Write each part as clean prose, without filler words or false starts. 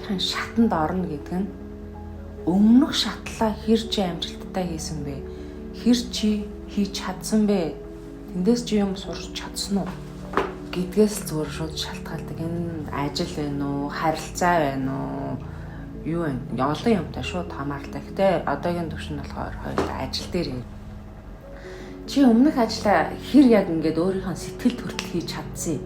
дараагийнхын шатанд орно гэдэг нь өмнөх шатлаа хэр чи амжилттай хийсэн бэ? Хэр чи хийж чадсан бэ? Тэндээс чи юм сурч чадсан уу гэдгээс л зүгээр шууд шалтгаалдаг. Энэ ажил байна уу, харилцаа байна уу, юу вэ? Олон юмтай шууд хамааралтай. Гэтэ одоогийн төвшөнд болохоор хоёулаа ажил дээр юм. Чи өмнөх ажлаа хэр яг ингээд өөрийнхөө сэтгэл төртөл хийж чадсан юм?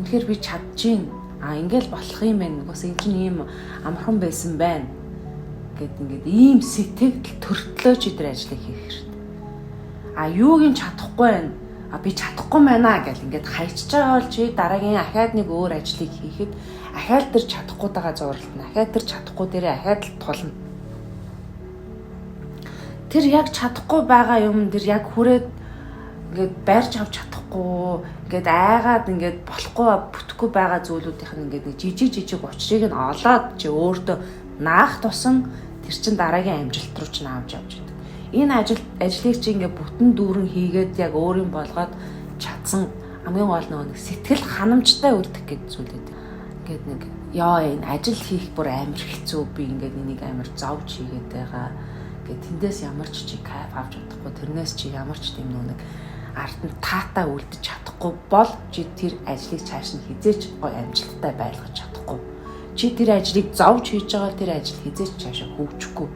Үнэхээр би чадчихээн. А, ингээл болох юм байна. Угаас энэ чинь ийм амархан байсан байна гэд ингээд ийм сэтгэл төртлөө чи тэр ажлыг хийх хэрэгтэй. А, юуг нь чадахгүй байна, а, би чадахгүй байна гэл ингээд хайчиж байгаа бол чи дараагийн ахаад нэг өөр ажлыг хийхэд ахаал тэр чадахгүйтэйгээ зууралтна. Ахаад тэр чадахгүй дээрээ ахаад л тулна. Тэр яг чадахгүй байгаа юм тэр яг хүрээд ингээд барьж авч чадахгүй, ингээд айгаад, ингээд болохгүй, бүтэхгүй байгаа зүйлүүдийнх нь ингээд нэг жижиг жижиг учрыг нь олоод чи өөртөө наах тусам тэр чин дараагийн амжилт руу чинь авч явж байдаг. Энэ ажлыг чи ингээд бүтэн дүүрэн хийгээд яг өөрийн болгоод чадсан хамгийн гол нөгөө нэг сэтгэл ханамжтай үлдэх гэдэг зүйл байдаг. Ингээд нэг яа, энэ ажил хийх бүр амар хэцүү, би ингээд энийг амар зовж хийгээд байгаа. Ингээд тэндээс ямар ч чи кайф авч чадахгүй, тэрнээс чи ямар ч тийм нөгөө нэг ард нь таатай үлдэж чадахгүй бол чи тэр ажлыг цааш нь хэзээ ч гоё амжилттай байлгаж чадахгүй. Чи тэр ажлыг зовж хийж байгаа, тэр ажил хэзээ ч цаашаа хөгжихгүй.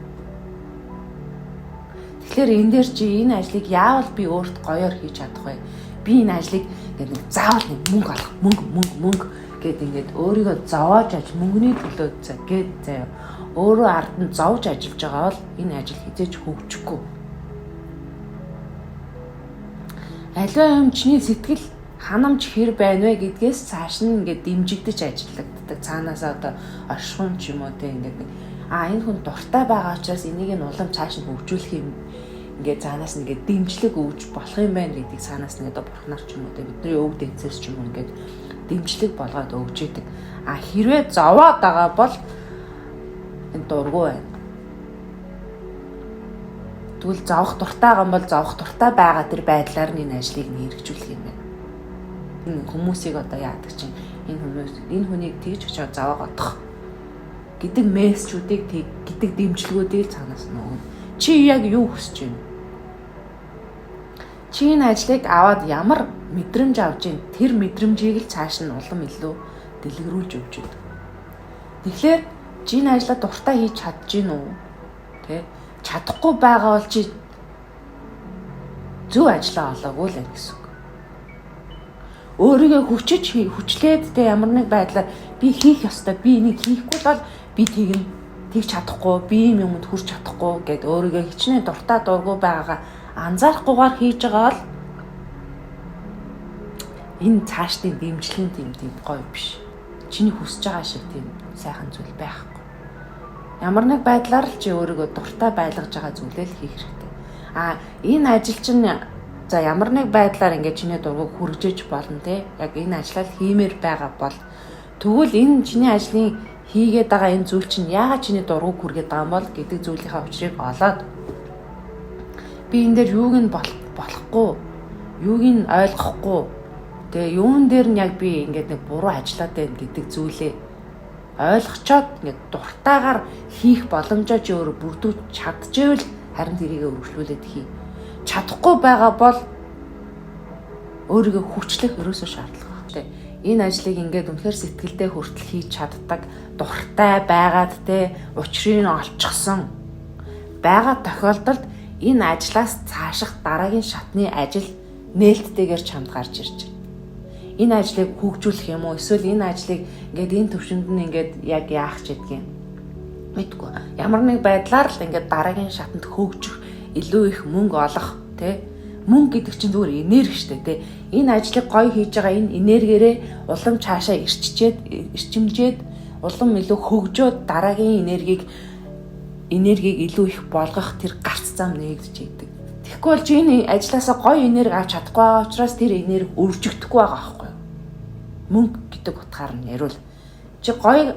Тэгэхээр энэ дээр чи энэ ажлыг яавал би өөрт гоёор хийж чадах вэ? Би энэ ажлыг ингээд нэг заавал нэг мөнгө олох, мөнгө, мөнгө, мөнгө гэд ингээд өөрийгөө зовоож аж мөнгөний төлөө за гээд заяа өөрөө ард нь зовж ажиллаж байгаа бол энэ ажил хэзээ ч хөгжихгүй. Аливаа юм чиний сэтгэл ханамж хэр байна вэ гэдгээс цааш нь ингээд дэмжигдэж ажиллагддаг. Цаанаасаа одоо оршихуун ч юм уу те, ингээд нэг энэ хүн дуртай байгаа учраас энийг нь улам цааш нь хөгжүүлэх юм, ингээд цаанаас нь ингээд дэмжлэг өгж болох юм байна гэдгийг цаанаас нь одоо бурхнаар ч юм уу те, бидний өвөг дээдсээс ч юм уу ингээд дэмжлэг болгоод өгч идэг. А хэрвээ зовоод байгаа бол энэ дургүй байна. Тэгвэл зовох дуртай байгаа юм бол зовох дуртай байгаа тэр байдлаар нь энэ ажлыг нь хэрэгжүүлэх юм байна. Энэ хүмүүсийг одоо яадаг чинь энэ хүмүүс энэ хүнийг тэгж очиод зовоогоодох гэдэг мессежүүдийг, гэдэг дэмжлэгүүдийг цаанаас нь өгнө. Чи яг юу хүсэж байна? Чи энэ ажлыг аваад ямар мэдрэмж авч байна? Тэр мэдрэмжийг л цааш нь улам илүү дэлгэрүүлж өгч байдаг. Тэгэхээр чи энэ ажлаа дуртай хийж чадж гин үү? Тэ? Чадахгүй байгаа бол чи зөв ажлаа олоогүй л гэсэн үг. Өөрийгөө хүчиж хүчлээд тэ, ямар нэг байдлаар би хийх ёстой, би энийг хийхгүй бол би тэгнэ, тэгж чадахгүй, би ийм юмд хүрч чадахгүй гэд өөрийгөө хичнээн дуртай дургүй байгаагаа анзаарахгүйгээр хийж байгаа бол энэ цаашдын дэмжлэг нь тийм тийм гоё биш. Чиний хүсэж байгаа шиг тийм сайхан зүйл байхгүй. Ямар нэг байдлаар л чи өөрийгөө дуртай байлгаж байгаа зүйлээ л хийх хэрэгтэй. А энэ ажил чинь за ямар нэг байдлаар ингээд чиний дургуг хүргэж болно те. Яг энэ ажлаа л хиймээр байгаа бол тэгвэл энэ чиний ажлын хийгээд байгаа энэ зүйл чинь яагаад чиний дургуг хүргээд байгаа юм бол гэдэг зүйлийнхаа учрыг олоод би энэ дээр юуг нь болохгүй, юуг нь ойлгохгүй, тэгээ юун дээр нь яг би ингээд нэг буруу ажиллаад байна гэдэг зүйлээ ойлгочоод ингээд дуртайгаар хийх боломжоо чи өөрөө бүрдүүлж чадчихвэл харин тэрийг өргөжлүүлээд хий. Чадахгүй байгаа бол өөрийгөө хүчлэх ерөөсөө шаардлага байна. Энэ ажлыг ингээд үнэхээр сэтгэлдээ хүртэл хийж чаддаг, дуртай байгаад те, учрыг нь олчихсон байгаа тохиолдолд энэ ажлаас цааших дараагийн шатны ажил нээлттэйгээр чамд гарч ирж байна. Энэ ажлыг хөгжүүлэх юм уу, эсвэл энэ ажлыг ингээд энэ төвшөнд нь ингээд яг яах ч гэдгийг мэдгүй. Ямар нэг байдлаар л ингээд дараагийн шатанд хөгжих, илүү их мөнгө олох тэ, мөнгө гэдэг чинь зүгээр энерги штэ тэ. Энэ ажлыг гоё хийж байгаа энэ энергиэрээ улам цаашаа ирччээд, эрчимжээд, улам илүү хөгжөөд дараагийн энергийг илүү их болгох тэр гарц зам нээгдэж идэг. Тэгэхгүй бол чи энэ ажлаасаа гоё энерги авч чадахгүй байгаа учраас тэр энерги өржигдөхгүй байгаа байхгүй юу? Мөнгө гэдэг утгаар нь яриул чи гоё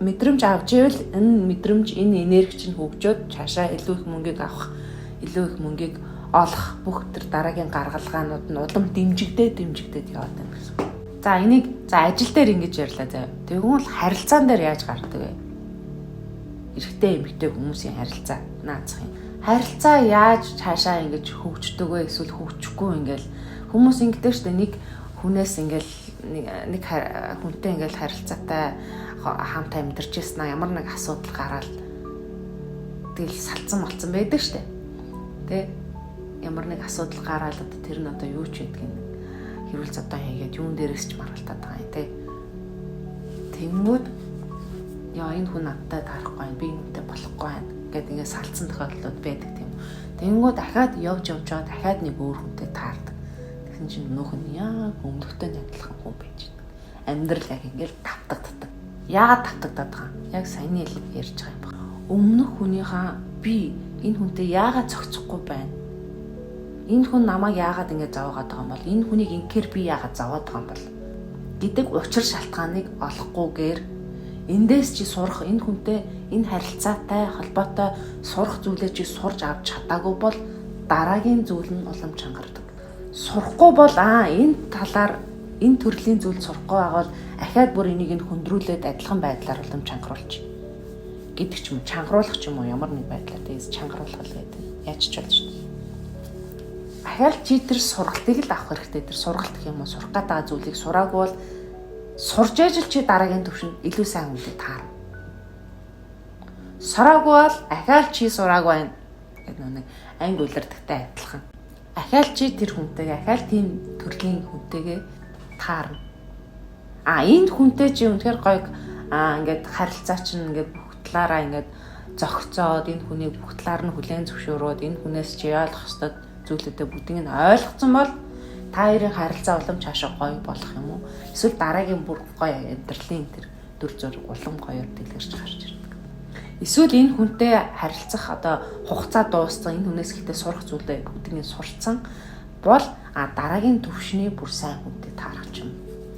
мэдрэмж авч ивэл энэ мэдрэмж, энэ энерги чинь хөгжөөд цаашаа илүү их мөнгийг авах, илүү их мөнгийг олох бүх тэр дараагийн гаргалгаанууд нь улам дэмжигдээд дэмжигдээд яваад байна гэсэн. За, энийг за ажил дээр ингэж ярьлаа заяа. Тэгвэл харилцаан дээр яаж гардаг вэ? Эрэгтэй эмэгтэй хүмүүсийн харилцаа наацх юм. Харилцаа яаж цаашаа ингэж хөгждөг вэ? Эсвэл хөгжихгүй ингээл хүмүүс ингэдэг штэ, нэг хүнээс ингээл нэг хүнтэй ингээл харилцаатай хамт амьдарч ирсэн ямар нэг асуудал гараад тэгэл салцсан малцсан байдаг штэ. Тэ, ямар нэг асуудал гараад одоо тэр нь одоо юу ч гэдгийг хэрүүл зодоо хийгээд юун дээрээс ч маргалтаад байгаа юм те. Тэнгүүд яа, энэ хүн надтай таарахгүй байна. Би энэтэй болохгүй байна гэд ингээд салцсан тохиолдлууд байдаг тийм. Тэнгүүд дахиад явж явж байгаа дахиад нэг өөр хүнтэй таардаг. Тэгсэн чинь нөөх нь яг өмнөхтэй адилхан хүн байж байна. Амьдрал яг ингээд тавтагддаг. Яагаад тавтагдаад байгаа юм? Яг саяны л ярьж байгаа юм байна. Өмнөх хүнийхээ би энэ хүнтэй яагаад зохицохгүй байна? Энэ хүн намайг яагаад ингэж зовоогоод байгаа юм бол? Энэ хүнийг ингэхээр би яагаад зовоод байгаа юм бол гэдэг учир шалтгааныг олохгүйгээр эндээс чи сурах, энэ хүнтэй энэ харилцаатай холбоотой сурах зүйлээ чи сурч авч чадаагүй бол дараагийн зүйл нь улам чангардаг. Сурахгүй бол энэ талаар, энэ төрлийн зүйл сурахгүй байгаа бол ахаад бүр энийг нь хөндрүүлээд адилхан байдлаар улам чангаруулчих гэдэг ч юм уу, чангаруулах ч юм уу, ямар нэг байдлаар тэгээс чангаруулах л гэдэг. Яаж ч болж шүү. Ахаал чи тэр сургалтыг л авах хэрэгтэй. Тэр сургалт гэх юм уу, сурах гээд байгаа зүйлийг сураагүй бол сурж ээж л чи дараагийн төвшөнд илүү сайн хүнтэй таарна. Сураагүй бол ахаал чи сураагүй байна гэдэг нэг анги улирдагтай адилхан. Ахаал чи тэр хүнтэйгээ, ахаал тийм төрлийн хүнтэйгээ таарна. А энэ хүнтэй чи үнэхээр гоё ингээд харилцаа чинь ингээд бүх талаараа ингээд зохицоод, энэ хүнийг бүх талаар нь хүлээн зөвшөөрөөд, энэ хүнээс чи ойлгох ёстой зүйлүүдээ бүгдийг нь ойлгоцсон бол та хоёрын харилцаа улам цаашаа гоё болох юм уу? Эсвэл дараагийн бүр гоё амьдралын тэр дүр зураг улам гоёор дэлгэрч гарч ирдэг. Эсвэл энэ хүнтэй харилцах одоо хугацаа дууссан, энэ хүнээс ихтэй сурах зүйлээ бүгдийг нь сурцсан бол дараагийн төвшний бүр сайн хүнтэй таарах юм.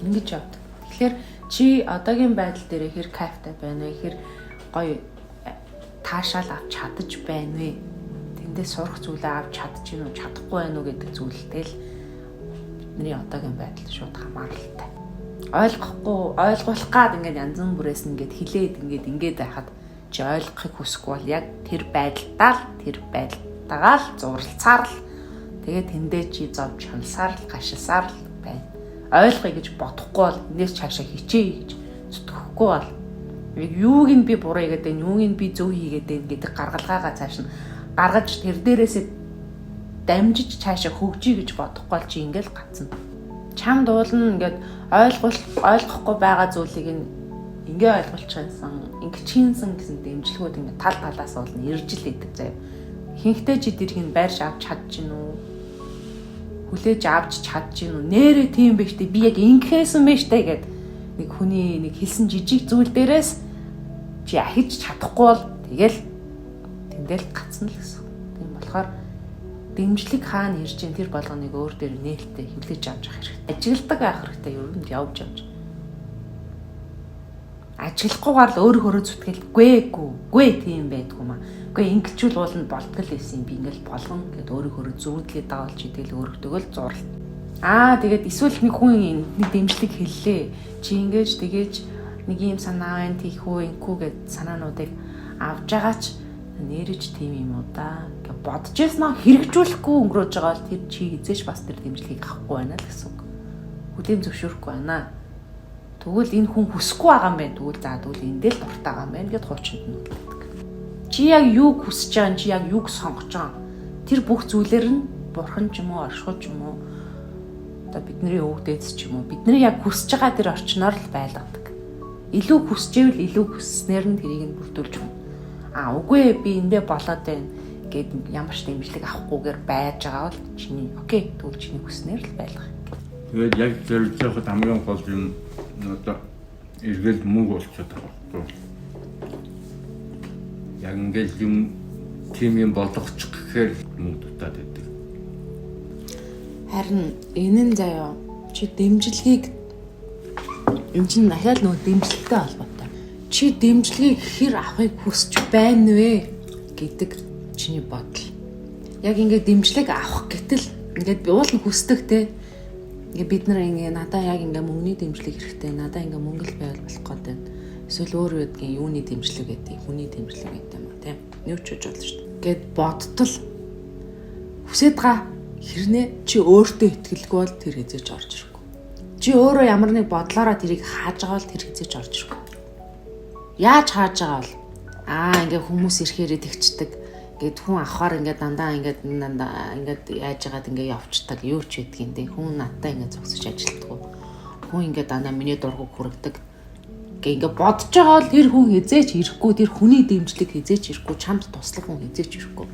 Ингэж явдаг. Тэгэхээр чи одоогийн байдал дээр хэр кайфтай байна вэ? Хэр гоё таашаал авч чадаж байна вэ? Тэндээс сурах зүйлээ авч чадчих юм уу, чадахгүй байна уу гэдэг зүйлтэй л бидний одоогийн байдал шууд хамааралтай. Ойлгохгүй, ойлгуулах гад ингээд янз бүрээс ингээд хилээд ингээд ингээд байхад чи ойлгохыг хүсэхгүй бол яг тэр байдалтаа л, тэр байдалтайгаа л зурлцаар л, тэгээд тэндээ чи зовж хямсаар л, гашилсаар л байна. Ойлгоё гэж бодохгүй бол, энэс цаашаа хичээе гэж зүтгэхгүй бол, яг юуг нь би буруу хийгээд байна, юуг нь би зөв хийгээд байна гэдэг гаргалгаагаа цааш нь гаргаж, тэр дээрээсээ дамжиж цаашаа хөгжиё гэж бодохгүй бол чи ингээл гацна. Чамд уулна ингээд ойлгохгүй байгаа зүйлийг нь ингээ ойлгуулчихсан, ингэчихсэн гэсэн дэмжлэгүүд ингээ тал талаас уулна ирж л идэг заяа. Ихэнхдээ чи тэрийг нь байрш авч чадчихэв үү? Хүлээж авч чадчихэв үү? Нэрээ тийм байж тээ, би яг ингэхээсэн байж тээ гэд нэг хүний нэг хэлсэн жижиг зүйл дээрээс чи ахиж чадахгүй бол тэгэл тэндэл гацна л гэсэн. Тийм болохоор дэмжлэг хаана ирж ин тэр болгоныг өөр дээр нээлттэй хүлээж авч явах хэрэгтэй. Ажигладаг байх хэрэгтэй, ер нь явж явж. Ажиглахгүйгээр л өөр хөрөө зүтгэл гүй гүй гүй тийм байдгүй маа. Үгүй, ингэчүүл уул нь болтгол байсан, би ингээл болгон гэд өөрөө хөрөө зүүдлээд байгаа бол чи тэгэл өөртөө л зурл. Тэгээд эсвэл нэг хүн нэг дэмжлэг хэллээ. Чи ингэж тэгэж нэг юм санаа байна, тийх үү, ингэхүү гэд санаануудыг авч байгаа ч нэрэж тийм юм уу да гэж бодож яснаа хэрэгжүүлэхгүй өнгөрөөж байгаа бол тэр чи хизээш бас тэр дэмжлэгийг авахгүй байна л гэсэн үг. Хүлээн зөвшөөрөхгүй байна. Тэгвэл энэ хүн хүсэхгүй байгаа юм байна. Тэгвэл за, тэгвэл эндээ л дуртай байгаа юм байна гэд хуучинд нь үлддэг. Чи яг юуг хүсэж байгаа, чи яг юуг сонгож байгаа. Тэр бүх зүйлээр нь бурхан ч юм уу, оршихуй ч юм уу, одоо бидний өвөг дээдс ч юм уу, бидний яг хүсэж байгаа тэр орчноор л байлгадаг. Илүү хүсчээвэл илүү хүсснээр нь тэрийг нь бүрдүүлж өгнө. Үгүй, би эндээ болоод байна гэд ямар ч дэмжлэг авахгүйгээр байж байгаа бол чиний окей, тэгвэл чиний хүснээр л байлгах. Тэгээд яг зорилж байхад хамгийн гол юм одоо эргэл мөнгө болчиход байгаа байхгүй. Яг ингээл юм тийм юм болгочих гэхээр мөнгө дутаад байдаг. Харин энэ нь заяа, чи дэмжлэгийг энэ чинь дахиад нөгөө дэмжлэгтэй холбоотой. Чи дэмжлэгийг хэр авахыг хүсэж байна вэ гэдэг чиний бодол. Яг ингээд дэмжлэг авах гэтэл ингээд би уул нь хүсдэг те. Ингээ бид нар ингээ надаа яг ингээ мөнгөний дэмжлэг хэрэгтэй. Надаа ингээ мөнгө л байвал болох гээд байна. Эсвэл өөр гэдгийг юуны дэмжлэг гэдэг, хүний дэмжлэг гэдэг юм а тийм. Юу ч гэж болно шүү дээ. Гэт бодтол хүсээд байгаа хэрнээ чи өөртөө итгэлгүй бол тэр хэзээ ч орж ирэхгүй. Чи өөрөө ямар нэг бодлоороо тэрийг хааж байгаа бол тэр хэзээ ч орж ирэхгүй. Яаж хааж байгаа бол ингээ хүмүүс ирэхээрээ тэгчдэг. Ингээд хүн авахаар ингээд дандаа ингээд дандаа ингээд яаж яагаад ингээд явцдаг юу ч гэдгийг дээ. Хүн надтай ингээд зогсож ажилтдаг. Хүн ингээд дандаа миний дургуг хүргэдэг. Гэ ингээд бодож байгаа бол тэр хүн хэзээ ч ирэхгүй, тэр хүний дэмжлэг хэзээ ч ирэхгүй, чамд туслах хүн хэзээ ч ирэхгүй.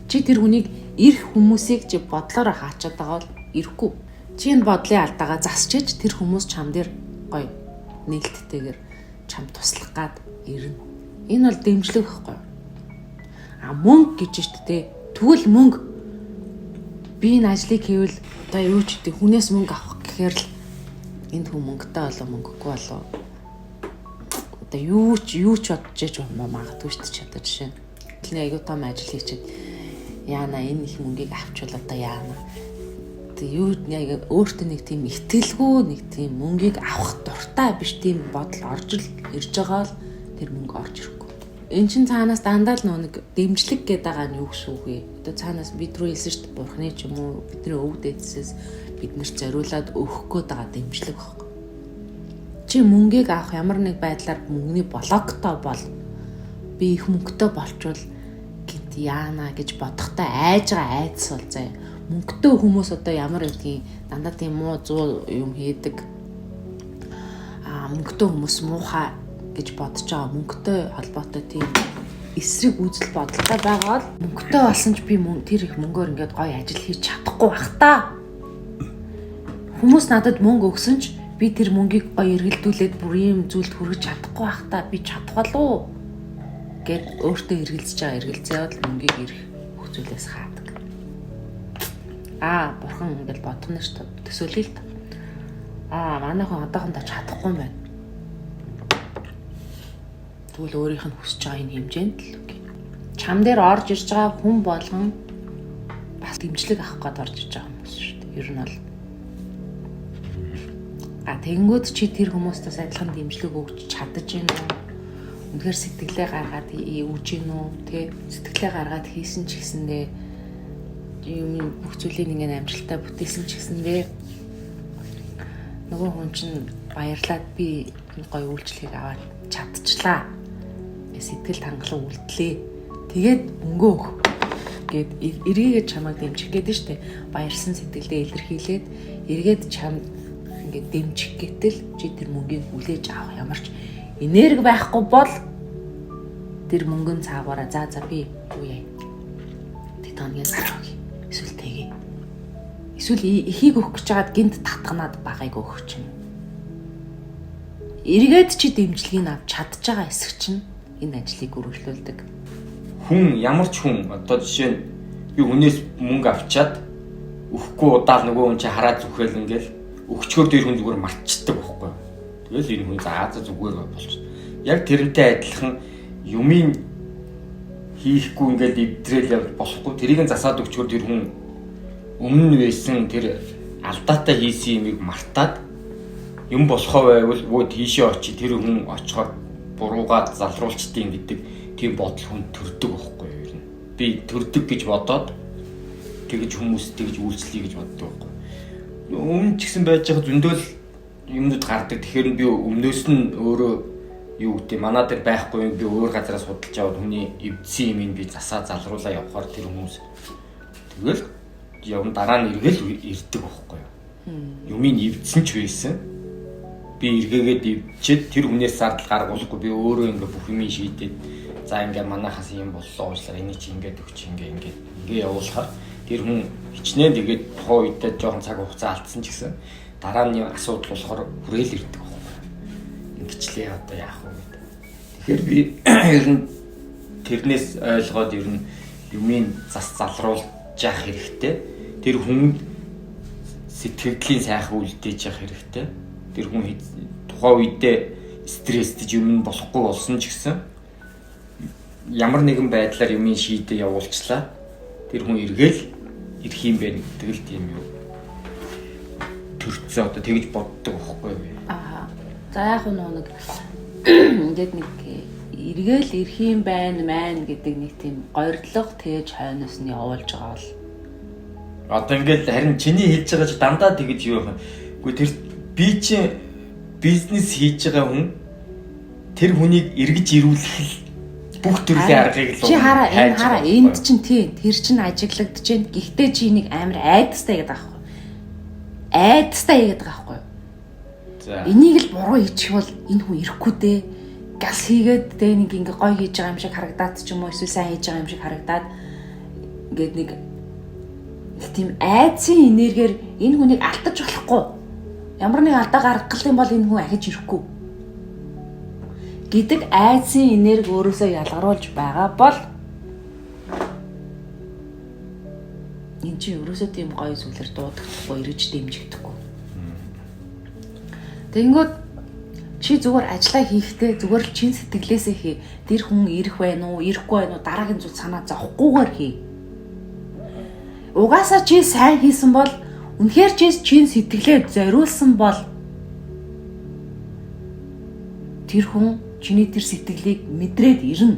Чи тэр хүнийг ирэх хүмүүсийг чи бодлороо хаачаад байгаа бол ирэхгүй. Чи энэ бодлын алдаагаа засчиж тэр хүмүүс чам дээр гоё нээлттэйгээр чам туслах гад ирнэ. Энэ бол дэмжлэг байхгүй юу? А мөнгө гэж штэ тэ. Тэгвэл мөнгө би энэ ажлыг хийвэл одоо юу ч гэдэг хүнээс мөнгө авах гэхээр л энд хүн мөнгөтэй болоо мөнгөгүй болоо одоо юу ч бодож яж магадгүй штэ чи одоо жишээ. Тэний аягүй том ажил хийчихэд яана энэ их мөнгийг авчвал одоо яана. Тэг юу яг өөртөө нэг тийм итгэлгүй нэг тийм мөнгийг авах дуртай биш тийм бодол орж л ирж байгаа л тэр мөнгө орж ирэхгүй. Эн чин цаанаас дандаа л нэг дэмжлэг гэдэг байгаа нь юу гэсэн үг вэ? Одоо цаанаас бид рүү хэлсэн шүү дээ бурхны ч юм уу бидний өвөг дээдсээс бид нарт зориулаад өгөх гээд байгаа дэмжлэг байхгүй. Чи мөнгийг авах ямар нэг байдлаар мөнгөний блоктой бол би их мөнгөтэй болчвол гинт яана гэж бодохдоо айж байгаа айдас бол заяа. Мөнгөтэй хүмүүс одоо ямар гэдгийг дандаа тийм муу зүү юм хийдэг. Аа мөнгөтэй хүмүүс муухай гэж бодож байгаа мөнгөтэй холбоотой тийм эсрэг үзэл бодолтой байгаа бол мөнгөтэй болсон ч би тэр их мөнгөөр ингээд гоё ажил хийж чадахгүй бах та. Хүмүүс надад мөнгө өгсөн ч би тэр мөнгийг гоё эргэлдүүлээд бүр ийм зүйлд хүргэж чадахгүй бах та. Би чадах болов гэд өөртөө эргэлзэж байгаа эргэлзээ бол мөнгийг ирэх бүх зүйлээс хаадаг. Аа бурхан ингээд бодох нь шүү дээ. Төсөөлөе л та. Аа манай хүн одоохондоо чадахгүй юм байна. Тэгвэл өөрийнх нь хүсэж байгаа энэ хэмжээнд л үгүй. Чам дээр орж ирж байгаа хүн болгон бас дэмжлэг авах гээд орж ирж байгаа хүмүүс шүү дээ. Ер нь бол тэгэнгүүт чи тэр хүмүүстээс адилхан дэмжлэг өгч чадаж гин үү? Үнэхээр сэтгэлээ гаргаад өгж гин үү? Тэ сэтгэлээ гаргаад хийсэн ч гэсэндээ юм бүх зүйлийг ингээд амжилттай бүтээсэн ч гэсэндээ нөгөө хүн чинь баярлаад би гоё үйлчлэгийг аваад чадчихлаа. Сэтгэл хангалуун үлдлээ. Тэгээд мөнгө өг гэд эргээгээд чамайг дэмжих гээд нь штэ. Баярсан сэтгэлдээ илэрхийлээд эргээд чам ингээд дэмжих гэтэл чи тэр мөнгийг хүлээж авах ямар ч энерги байхгүй бол тэр мөнгөн цаагаараа за би юу яа. Тэд хоногийн зар өгье. Эсвэл тэгье. Эсвэл ихийг өгөх гэж хагаад гинт татганаад багыг өгөх ч юм. Эргээд чи дэмжлэгийг авч чадж байгаа хэсэг чинь энэ ажлыг үргэлжлүүлдэг. Хүн ямар ч хүн одоо жишээ нь би хүнээс мөнгө авчаад өгөхгүй удаал нөгөө хүн чи хараа зүхэл ингээл өгчгөр дээр хүн зүгээр мартчихдаг байхгүй. Тэгэл энэ хүн за зүгээр болчих. Яг тэрнтэй адилхан юмын хийхгүй ингээл эвдрээл явж болохгүй. Тэрийг нь засаад өгчгөр тэр хүн өмнө нь байсан тэр алдаатай хийсэн юмыг мартаад юм болохоо байвал өө тийшээ очи тэр хүн очихоор буруугаа залруулчдیں гэдэг тийм бодол хүн төрдөг байхгүй юу ер нь. Би төрдөг гэж бодоод тэгж хүмүүс тэгж үйлчлэе гэж боддог байхгүй. Өмнө ч гэсэн байж байгаа зөндөл юмнууд гардаг. Тэгэхээр би өмнөөс нь өөрөө юу гэдэг манай дээр байхгүй юм би өөр газараас судалж аваад хүний эвдсэн юм би засаа залруулаа явахаар тэр хүмүүс тэгэл явн дараа нь эргэл ирдэг байхгүй юу. Юмыг эвдсэн ч байсан. Би эргээгээд эвдчихэд тэр хүнээс зардал гаргуулахгүй би өөрөө ингээ бүх юмыг шийдээд за ингээ манайхаас юм боллоо уучлаарай энийг чи ингээд өгч ингээ ингээ ингээ явуулахаар тэр хүн хичнээн тэгээд тухайн үедээ жоохон цаг хугацаа алдсан ч гэсэн дараа нь асуудал болохоор хүрээл ирдэг байхгүй. Ингэчлээ одоо яах вэ гэдэг. Тэгэхээр би ер нь тэрнээс ойлгоод ер нь юмыг зас залруулж явах хэрэгтэй. Тэр хүнд сэтгэгдлийн сайхан үлдээж явах хэрэгтэй. Тэр хүн тухайн үедээ стресстэж юм болохгүй болсон ч гэсэн ямар нэгэн байдлаар юмыг шийдээ явуулчлаа. Тэр хүн эргээл ирэх юм байна гэдэг л тийм юу. төрцөө одоо тэгж боддог байхгүй юу? Аа. За яг нэг ингээд нэг эргээл ирэх юм байна мэн гэдэг нэг тийм горилго тээж хойноос нь явуулж байгаа бол одоо ингээд харин чиний хэлж байгаа чи дандаа тэгж юу юм. Үгүй тэр би чи бизнес хийж байгаа хүн тэр хүнийг эргэж ирүүлэх л бүх төрлийн аргыг л чи хараа энэ хараа энд чинь тий тэр чинь ажиглагдаж байна. Гэхдээ чи энийг амар айдастай гэдэг аахгүй. Айдастай хийгээд байгаа байхгүй юу? За. Энийг л буруу хийчих бол энэ хүн ирэхгүй дээ. Газ хийгээд тэ нэг ингээ гой хийж байгаа юм шиг харагдаад ч юм уу эсвэл сайн хийж байгаа юм шиг харагдаад ингээд нэг тийм айдсын энергиэр энэ хүнийг алдаж болохгүй. Ямар нэг алдаа гаргах юм бол энэ хүн ахиж ирэхгүй гэдэг айдсын энерги өөрөөсөө ялгаруулж байгаа бол энэ чинь ерөөсөө тийм гоё зүйлээр дуудагдахгүй, эргэж дэмжигдэхгүй. Тэгэнгүүт чи зүгээр ажиллаа хийхдээ зүгээр л чин сэтгэлээсээ хий. Тэр хүн ирэх байх уу, ирэхгүй байх уу дараагийн зүйл санаа зовхгүйгээр хий. Угаасаа чи сайн хийсэн бол үнэхээр чи чин сэтгэлээ зориулсан бол тэр хүн чиний тэр сэтгэлийг мэдрээд ирнэ.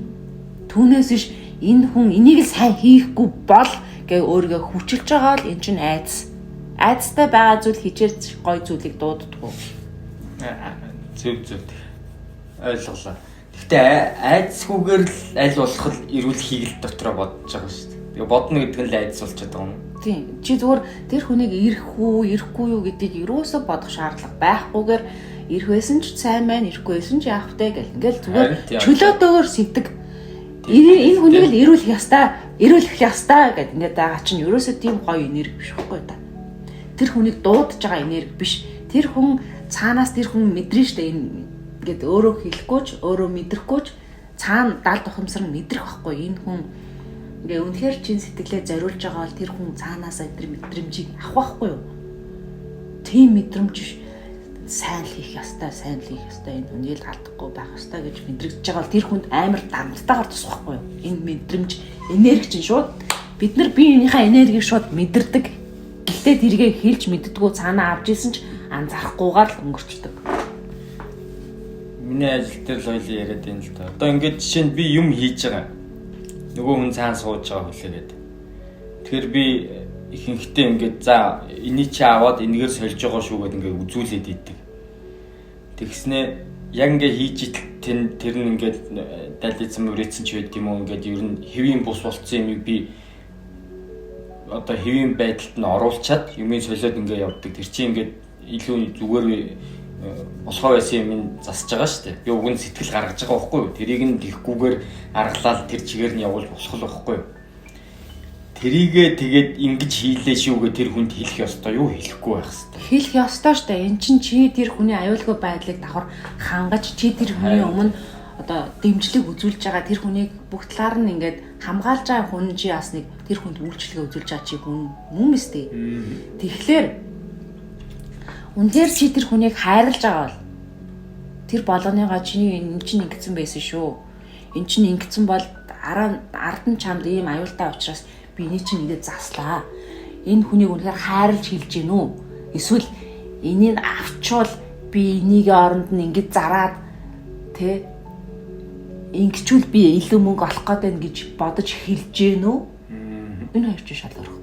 Түүнээс биш энэ хүн энийг л сайн хийхгүй бол гэ өөрийгөө хүчилж байгаа л эн чинь айдас. Айдастай байгаа зүйл хичээж гой зүйлийг дууддаггүй. Зөв зөв. Ойлголоо. Гэхдээ айдасгүйгээр л аль болох л эрүүлэхийг л дотроо бодож байгаа шүү дээ. Тэгээ бодно гэдэг нь л айдас болчиход байгаа юм. Тийм. Чи зүгээр тэр хүнийг ирэх үү, ирэхгүй юу гэдгийг юусоо бодох шаардлага байхгүйгээр ирэх байсан ч сайн байна, ирэхгүй байсан ч яах вэ гэл ингээл зүгээр чөлөөтэйгээр сэтг. Энэ хүнийг л эрүүлэх ёстой, эрүүлэх ёстой гэд ингээд байгаа чинь ерөөсөө тийм гоё энерги биш байхгүй та. Тэр хүнийг дуудаж байгаа энерги биш. Тэр хүн цаанаас тэр хүн мэдрэн штэ энэ ингээд өөрөө хэлэхгүй ч өөрөө мэдрэхгүй ч цаана далд ухамсар нь мэдрэх байхгүй. Энэ хүн ингээ үнэхээр чин сэтгэлээ зориулж байгаа бол тэр хүн цаанаасаа тэр мэдрэмжийг авах байхгүй юу? Тийм мэдрэмж биш. Сайн л хийх ёстой, сайн л хийх ёстой, энэ хүнийг л алдахгүй байх ёстой гэж мэдрэгдэж байгаа бол тэр хүнд амар дамттайгаар тусах байхгүй юу? Энэ мэдрэмж, энерги чинь шууд бид нар биеийнхээ энергийг шууд мэдэрдэг. Гэхдээ тэргээ хэлж мэддэггүй цаанаа авч исэн ч анзаарахгүйгээр л өнгөрчдөг. Миний ажил дээр л хоёул яриад байна л да. Одоо ингээд жишээ нь би юм хийж байгаа. Нөгөө хүн цаана сууж байгаа хүлээгээд. Тэгэхээр би ихэнхдээ ингээд за энийг чи аваад энэгээр сольж байгаа шүү гэдээ ингээд үзүүлээд идэг. Тэгснээ яг ингээд хийж итэл тэр нь ингээд далицсан мөрөөдсөн ч байд юм уу ингээд ер нь хэвийн бус болцсон юмыг би одоо хэвийн байдалд нь оруулчаад юмыг солиод ингээд явдаг. Тэр чинь ингээд илүү зүгээр болохоо байсан юм засаж байгаа шүү дээ. Би уг нь сэтгэл гаргаж байгаа байхгүй юу? Тэрийг нь тэгхгүйгээр аргалаад тэр чигээр нь явуул болох л байхгүй юу? Тэрийгээ тэгээд ингэж хийлээ шүү гэ тэр хүнд хэлэх ёстой юу? Хэлэхгүй байх ёстой. Хэлэх ёстой шүү дээ. Эн чинь чи тэр хүний аюулгүй байдлыг давхар хангаж чи тэр хүний өмнө одоо дэмжлэг үзүүлж байгаа тэр хүнийг бүх талаар нь ингээд хамгаалж байгаа хүн чи бас нэг тэр хүнд үйлчлэгээ үзүүлж байгаа чи хүн мөн мэт. Тэгэхээр үнээр чи тэр хүнийг хайрлаж байгаа бол тэр болгоныгоо чиний энэ чинь ингэсэн байсан шүү. Эн чинь ингэсэн бол ард нь чамд ийм аюултай учраас би энийг чинь ингэж заслаа. Энэ хүнийг үнэхээр хайрлаж хэлж гин үү? Эсвэл энийг авчвал би энийг оронд нь ингэж зараад тэ ингэчүүл би илүү мөнгө олох гээд байна гэж бодож хэлж гин үү? Энэ хоёр чинь шал өөр.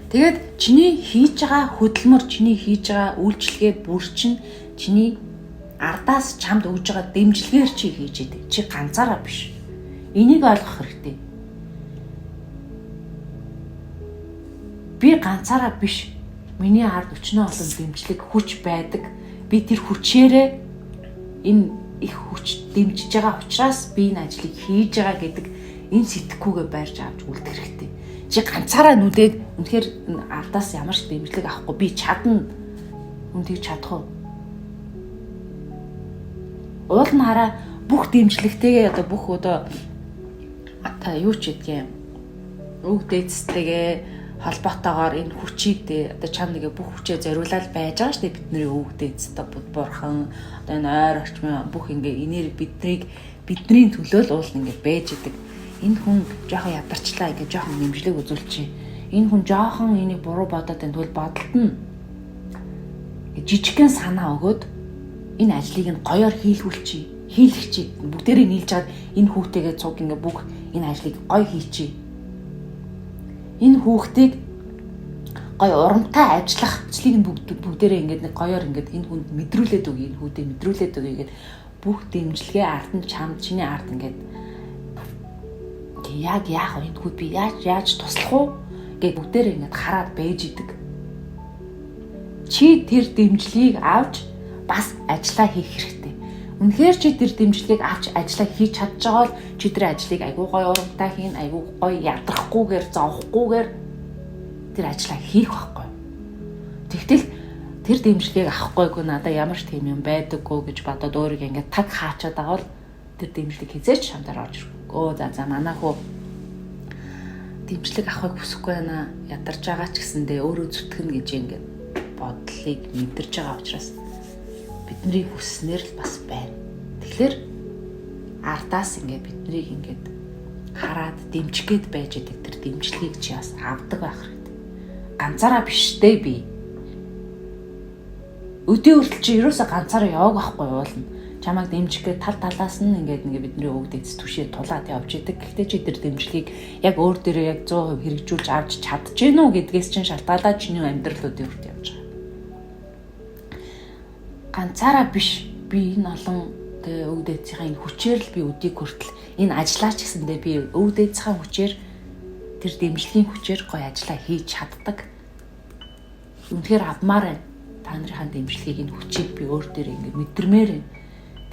Тэгээд чиний хийж байгаа хөдөлмөр, чиний хийж байгаа үйлчлэгээ бүр чинь чиний ардаас чамд өгж байгаа дэмжлэгээр чи хийж идэг. Чи ганцаараа биш. Энийг ойлгох хэрэгтэй. Би ганцаараа биш. Миний ард өчнөө олон дэмжлэг хүч байдаг. Би тэр хүчээрээ энэ их хүч дэмжиж байгаа учраас би энэ ажлыг хийж байгаа гэдэг энэ сэтгэхүйгээ байрч авч үлдэх хэрэгтэй. Чи ганцаараа нүдээд үнэхээр ардаас ямар ч дэмжлэг авахгүй би чадна. Үн тэгж чадах уу? Уул нь хараа бүх дэмжлэгтэйгээ одоо бүх одоо та юу ч гэдгийг өг дээдстэйгээ холбоотойгоор энэ хүчийг одоо чам нэгэ бүх хүчээ зориулаад байж байгаа шүү дээ. Бидний өвөг дээдс одоо бурхан одоо энэ ойр орчмын бүх ингээ энерги бидний төлөө л уул ингээ байж идэг. Энэ хүн жоохон ядарчлаа ингээ жоохон нэмжлэг үзүүлчих. Энэ хүн жоохон энийг буруу бодоод байна. Тэгвэл бодолт нь жижигхэн санаа өгөөд энэ ажлыг нь гоёор хийлгүүлчихье. Хийлгэчихье. Бүгдээрээ нийлж чад энэ хүүтэйгээ цуг ингээ бүх энэ ажлыг гоё хийчихье. Энэ хүүхдийг гоё урамтай ажиллах ажлыг нь бүгдээрээ ингээд нэг гоёор ингээд энэ хүнд мэдрүүлээд өгье. Энэ хүүтэй мэдрүүлээд өгье гэд бүх дэмжлэгээ ард нь чам чиний ард ингээд яг яах вэ? Энэ хүү би яаж туслах уу гэд бүгдээрээ ингээд хараад байж идэг. Чи тэр дэмжлэгийг авч бас ажиллаа хийх хэрэгтэй. Үнэхээр чи тэр дэмжлэгийг авч ажиллаа хийж чадж байгаа бол чи тэр ажлыг айгүй гоё урамтай хийн, айгүй гоё ядрахгүйгээр, зовхгүйгээр тэр ажлаа хийх байхгүй. Тэгтэл тэр дэмжлэгийг авахгүйгүй надаа ямар ч тийм юм байдаггүй гэж бодоод өөрийгөө ингээд таг хаачаад байгаа бол тэр дэмжлэг хизээч чамдаар орж ирэхгүй. Өө за манай хүү дэмжлэг авахыг хүсэхгүй байна. Ядарч байгаа ч гэсэндээ өөрөө зүтгэнэ гэж ингээд бодлыг мэдэрч байгаа учраас бидний хүсснээр л бас байна. Тэгэхээр ардаас ингээд биднийг ингээд хараад дэмжих гээд байж идэг тэр дэмжлэгийг чи бас авдаг байх хэрэгтэй. Ганцаараа биш дээ би. Өдөө хүртэл чи ерөөсө ганцаараа яваг байхгүй уулна. Чамайг дэмжих гээд тал талаас нь ингээд бидний өвдөд түшээ тулаад явж идэг. Гэхдээ чи тэр дэмжлэгийг яг өөр дээрээ яг 100% хэрэгжүүлж авч чадж гин үү гэдгээс чинь шалтгаалаад чиний амьдрал өдөө хүртэл явж байгаа. Ганцаараа биш. Би энэ олон тэгээ өвдөцийнхаа энэ хүчээр л би өдийг хүртэл энэ ажиллаач гэсэндээ би өвдөцийнхаа хүчээр тэр дэмжлэгийн хүчээр гоё ажиллаа хийж чаддаг. Үнэхээр авмаар байна. Та нарынхаа дэмжлэгийг энэ хүчийг би өөр дээр ингэ мэдэрмээр байна.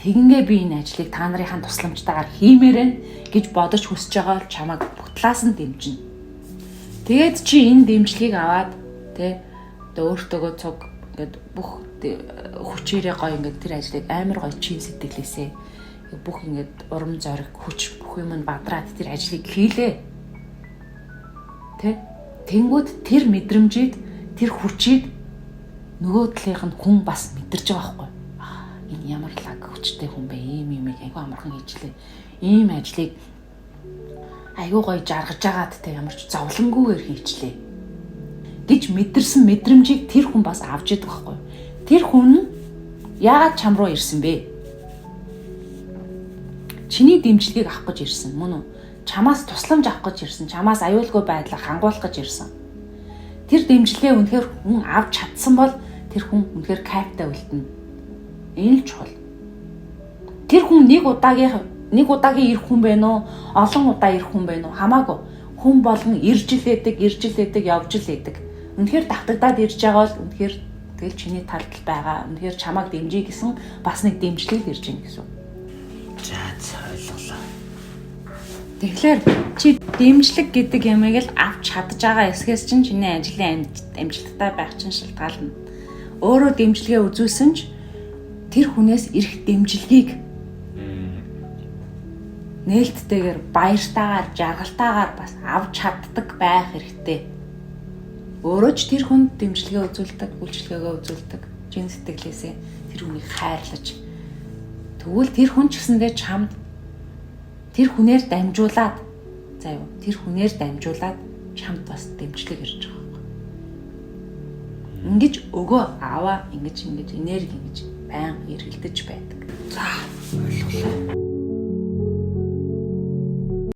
Тэгингээ би энэ ажлыг та нарынхаа тусламжтайгаар хиймээр байна гэж бодож хүсэж байгаа бол чамайг бүх талаас нь дэмжинэ. Тэгээд чи энэ дэмжлэгийг аваад тэ одоо өөртөөгөө цуг ингээд бүх хүчээрээ гоё ингээд тэр ажлыг амар гоё чин сэтгэлээсээ бүх ингээд урам зориг хүч бүх юм нь бадраад тэр ажлыг хийлээ. Тэ? Тэнгүүд тэр мэдрэмжийг тэр хүчийг нөгөө талынх нь хүн бас мэдэрч байгаа байхгүй. Энэ ямар лаг хүчтэй хүн бэ? Ийм юмыг айгүй амархан хийжлээ. Ийм ажлыг айгүй гоё жаргаж агаад тэ ямар ч зовлонгүйгээр хийчлээ гэж мэдэрсэн мэдрэмжийг тэр хүн бас авч идэг байхгүй. Тэр хүн нь яагаад чам руу ирсэн бэ? Чиний дэмжлэгийг авах гэж ирсэн мөн үү? Чамаас тусламж авах гэж ирсэн, чамаас аюулгүй байдлаа хангуулах гэж ирсэн. Тэр дэмжлэгээ үнэхээр хүн авч чадсан бол тэр хүн үнэхээр кайфтай үлдэнэ. Энэ л чухал. Тэр хүн нэг удаагийн ирэх хүн байна уу? Олон удаа ирэх хүн байна уу? Хамаагүй. Хүн болгон ирж л эдэг, явж л эдэг. Үнэхээр давтагдаад ирж байгаа бол үнэхээр тэгэл чиний талд л байгаа. Үнэхээр чамайг дэмжиж гэсэн бас нэг дэмжлэг ирж гин гэсэн. За ойлголоо. Тэгэхээр чи дэмжлэг гэдэг ямыг л авч чадж байгаа эсхээс чинь чиний ажлын амжилттай байх чинь шалтгаална. Өөрөө дэмжлэгээ үзүүлсэн ч тэр хүнээс ирэх дэмжлэгийг нээлттэйгээр баяртайгаар, жаргалтайгаар бас авч чаддаг байх хэрэгтэй. Өөрөө ч тэр хүнд дэмжлэгээ үзүүлдэг, үйлчлэгээгээ үзүүлдэг, чин сэтгэлээсээ тэр хүнийг хайрлаж. Тэгвэл тэр хүн ч гэсэндээ чамд тэр хүнээр дамжуулаад тэр хүнээр дамжуулаад чамд бас дэмжлэг ирж байгаа байхгүй. Ингэж өгөө аваа, ингэж энерги ингэж баян эргэлдэж байдаг. За ойлголоо.